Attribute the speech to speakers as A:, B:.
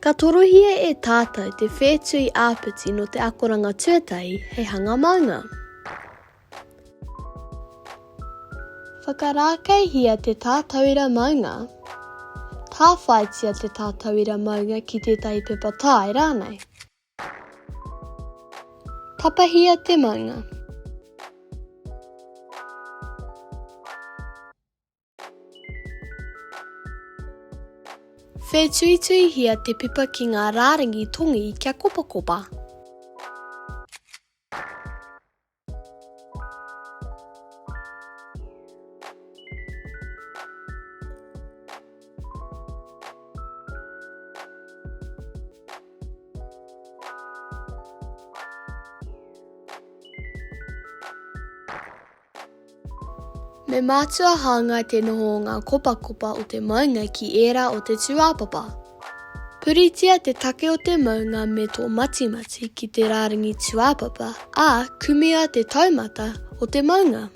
A: Ka torohia e tātou te whētui āpiti nō te akoranga tuatahi hei hanga maunga. Whakarākeihia te tātauira maunga. Tāwhaitia te tātauira maunga ki tētahi pepa tae rānei. Tapahia te maunga. Whētuituihia te pepa ki ngā rārangi tongi kia kopakopa. Me mātua hāngai te noho o ngā kopakopa o te maunga ki ērā o te tūāpapa. Puritia te take o te maunga me tō matimati ki te rārangi tūāpapa, ā, kumea te taumata o te maunga.